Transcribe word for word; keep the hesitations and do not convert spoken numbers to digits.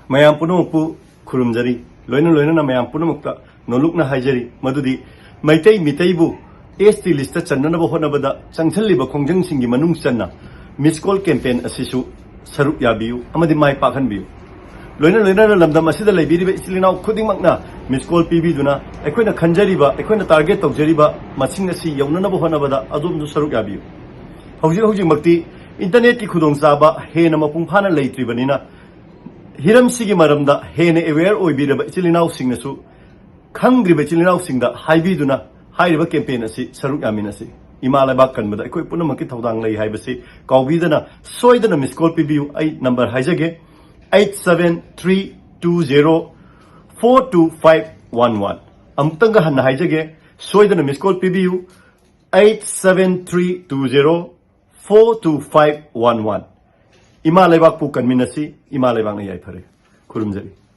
ꯃꯌꯥꯝ ꯄꯨꯝꯅꯃꯛꯄꯨ ꯈꯨꯔꯨꯝꯖꯔꯤ꯫ ꯂꯣꯏꯅ ꯂꯣꯏꯅꯅ ꯃꯌꯥꯝ ꯄꯨꯝꯅꯃꯛꯇ ꯅꯣꯂꯨꯛꯅ ꯍꯥꯏꯖꯔꯤ ꯃꯗꯨꯗꯤ ꯃꯩꯇꯩ ꯃꯤꯇꯩꯕꯨ ꯑꯦꯁ ꯇꯤ ꯂꯤꯁꯇ ꯆꯟꯅꯅꯕ ꯍꯣꯠꯅꯕꯗ ꯆꯪꯁꯤꯜꯂꯤꯕ ꯈꯣꯡꯖꯪꯁꯤꯡꯒꯤ ꯃꯅꯨꯡ ꯆꯟꯅ ꯃꯤꯁ ꯀꯣꯜ ꯀꯦꯝꯄꯦꯟ ꯑꯁꯤꯁꯨ ꯁꯔꯨꯛ ꯌꯥꯕꯤꯌꯨ ꯑꯃꯗꯤ ꯃꯥꯏ ꯄꯥꯛꯍꯟꯕꯤꯌꯨ꯫ ꯂꯣꯏꯅ ꯂꯣꯏꯅꯅ ꯂꯝꯗꯝ ꯑꯁꯤꯗ ꯂꯩꯕꯤꯔꯤꯕ ꯏꯆꯤꯜ ꯏꯅꯥꯎ ꯈꯨꯗꯤꯡꯃꯛꯅ ꯃꯤꯁ ꯀꯣꯜ ꯄꯤꯕꯤꯗꯨꯅ ꯑꯩꯈꯣꯏꯅ ꯈꯟꯖꯔꯤꯕ, ꯑꯩꯈꯣꯏꯅ ꯇꯥꯔꯒꯦꯠ ꯇꯧꯖꯔꯤꯕ ꯃꯁꯤꯡ ꯑꯁꯤ ꯌꯧꯅꯅꯕ ꯍꯣꯠꯅꯕꯗ ꯑꯗꯣꯝꯁꯨ ꯁꯔꯨꯛ ꯌꯥꯕꯤꯌꯨ꯫ ꯍꯧꯖꯤꯛ ꯍꯧꯖꯤꯛꯃꯛꯇꯤ ꯏꯟꯇꯔꯅꯦꯠꯀꯤ ꯈꯨꯗꯣꯡꯆꯥꯕ ꯍꯦꯟꯅ ꯃꯄꯨꯡ ꯐꯥꯅ ꯂꯩꯇ꯭ꯔꯤꯕꯅꯤꯅ, ꯍꯤꯔꯝꯁꯤꯒꯤ ꯃꯔꯝꯗ ꯍꯦꯟꯅ ꯑꯦꯋꯦꯌꯔ ꯑꯣꯏꯕꯤꯔꯕ ꯏꯆꯤꯜ ꯏꯅꯥꯎꯁꯤꯡꯅꯁꯨ ꯈꯪꯗ꯭ꯔꯤꯕ ꯏꯆꯤꯜ ꯏꯅꯥꯎꯁꯤꯡꯗ ꯍꯥꯏꯕꯤꯗꯨꯅ ꯍꯥꯏꯔꯤꯕ ꯀꯦꯝꯄꯦꯟ ꯑꯁꯤ ꯁꯔꯨꯛ ꯌꯥꯃꯤꯟꯅꯁꯤ꯫ ꯏꯃꯥ ꯂꯩꯕꯥꯛ ꯀꯟꯕꯗ ꯑꯩꯈꯣꯏ ꯄꯨꯝꯅꯃꯛꯀꯤ ꯊꯧꯗꯥꯡ ꯂꯩ ꯍꯥꯏꯕꯁꯤ ꯀꯥꯎꯕꯤꯗꯅ ꯁꯣꯏꯗꯅ ꯃꯤꯁ ꯀꯣꯜ ꯄꯤꯕꯤꯌꯨ꯫ ꯑꯩ ꯅꯝꯕꯔ ꯍꯥꯏꯖꯒꯦ, eight seven three two zero four two five one one꯫ ꯑꯃꯨꯛꯇꯪꯒ ꯍꯟꯅ ꯍꯥꯏꯖꯒꯦ, ꯁꯣꯏꯗꯅ ꯃꯤꯁ ꯀꯣꯜ ꯄꯤꯕꯤꯌꯨ, eight seven three two zero four two five one one꯫ ꯏꯃꯥ ꯂꯩꯕꯥꯛꯄꯨ ꯀꯟꯃꯤꯟꯅꯁꯤ꯫ ꯏꯃꯥ ꯂꯩꯕꯥꯛꯅ ꯌꯥꯏꯐꯔꯦ꯫ ꯈꯨꯔꯨꯝꯖꯔꯤ꯫